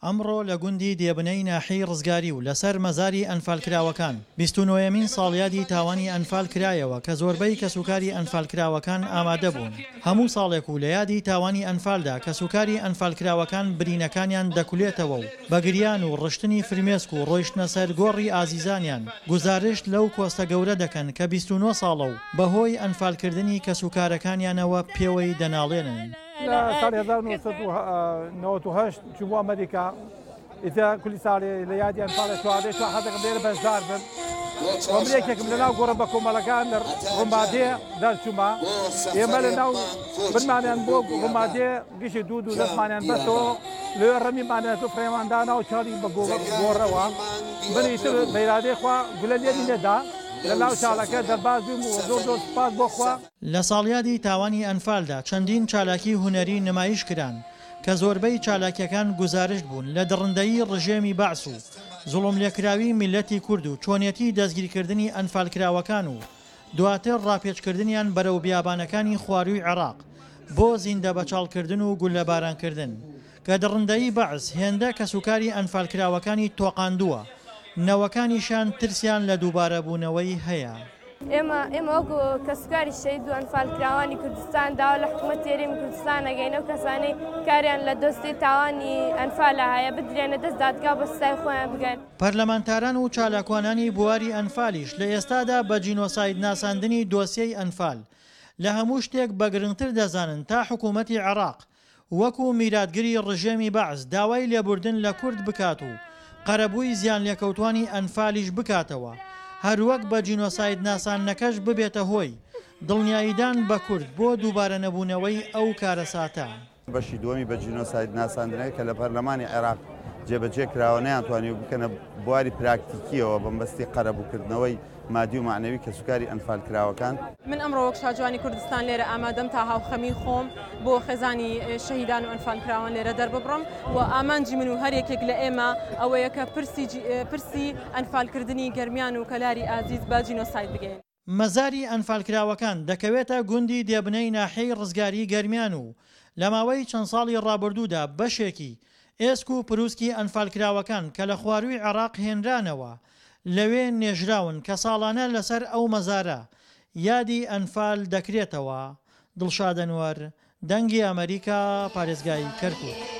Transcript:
ئەمڕۆ لە گوندی دێبنەی ناحیەی ڕزگاری و لەسەر مەزاری ئەنفالکراوەکان، بیستونۆیەمین ساڵیادی تاوانی ئەنفال کرایەوە کە زۆربەی کەسوکاری ئەنفالکراوەکان ئامادەبوون. هەموو ساڵێک و لە یادی تاوانی ئەنفالدا کەسوکاری ئەنفالکراوەکان برینەکانیان دەکولێتەوە و بە گریان و ڕشتنی فرمێسک و ڕۆیشتنە سەر گۆڕی ئازیزانیان گوزارشت لەو کۆستە گەورە دەکەن کە 29 ساڵە و بەهۆی ئەنفالکردنی کەسوکارەکانیانەوە پێوەی دەناڵێنن. لە ساڵی 1998 چووم بۆ ئەمریکا، ئیتر کولی ساڵێ لە یادی ئەنفاڵێ چواردەی چوار حەزەکەم لێرە بەشدار بم و من یەکێکم لە ناو گۆڕە بەکۆمەڵەکان لە ڕومادێ دەرچوومە. ئێمە لە ناو بنمانیان بۆ ڕومادێ گشتی دوو دوو دەستمانیان بەستەوە لەوێ ڕەمیمانیان کرد فڕێمان دا ناو چاڵی بە گۆڕەوە. من ئیتر بە ئیرادەی خوا گولە لێمی نەدا لە ناو چاڵەکە دەرباز بووم و زۆر زۆر سوپاس بۆ خوا. لە ساڵیادی تاوانی ئەنفالدا چەندین چالاکی هونەری نمایش کران کە زۆربەی چالاکیەکان گوزارشت بوون لە دڕندەیی ڕژێمی بەعس و زوڵملێکراوی میللەتی کورد و چۆنێتی دەستگیرکردنی ئەنفالکراوەکان و دواتر ڕاپێچکردنیان بەرەو بیابانەکانی خوارووی عێراق بۆ زیندەبەچاڵکردن و گوللەبارانکردن کە دڕندەیی بەعس هێندە کەسوکاری ئەنفالکراوەکانی تۆقاندووە، نەوەکانیشیان ترسیان لە دووبارەبوونەوەی هەیە. ئێمە ئێمە وەکو کەسوکاری شەهید و ئەنفالکراوانی کوردستان داوا لە حکومەتی هەرێمی کوردستان ئەکەین ئەو کەسانەی کاریان لە دۆسیەی تاوانی ئەنفالا هەیە بدرێنە دەست دادگا و بە سزای خۆیان بگەن. پەرلەمانتاران و چالاکوانانی بواری ئەنفالیش لە ئێستادا بە جینۆساید ناساندنی دۆسیەی ئەنفال لە هەموو شتێک بە گرنگتر دەزانن تا حکومەتی عێراق وەکو میراتگری ڕژێمی بەعس داوای لێبوردن لە کورد بکات و قەرەبووی زیانلێکەوتوانی ئەنفالیش بکاتەوە، هەروەک بە جینۆساید ناساندنەکەش ببێتە هۆی دڵنیاییدان بە کورد بۆ دووبارەنەبوونەوەی ئەو کارەساتە. بەشی دووەمی بە جینۆساید ناساندنەکە کە لە پەرلەمانی عێراق جێبەجێ کراوە نەیانتوانیوە بکەنە بواری پراکتیکییەوە بەمەبەستی قەرەبووکردنەوەی مادی و مەعنەوی کەسوکاری ئەنفالکراوەکان. من ئەمڕۆ وەک شاجوانی کوردستان لێرە ئامادەم تا هاوخەمی خۆم بۆ خێزانی شەهیدان و ئەنفالکراوان لێرە دەرببڕم و ئامانجی من و هەر یەکێک لە ئێمە ئەوەیە کە پرسی پرسی ئەنفالکردنی گەرمیان و کەلاری ئازیز بە جینۆساید بگەین. مەزاری ئەنفالکراوەکان دەکەوێتە گوندی دێبنەی ناحیەی ڕزگاریی گەرمیان و لە ماوەی چەند ساڵی ڕابردوودا بەشێکی ئێسک و پروسکی ئەنفالکراوەکان کە لە خوارووی عێراق هێنرانەوە لەوێ نێژراون کە ساڵانە لەسەر ئەو مەزارە یادی ئەنفال دەکرێتەوە. دڵشاد ئەنوەر، دەنگی ئەمەریکا، پارێزگای کەرکوک.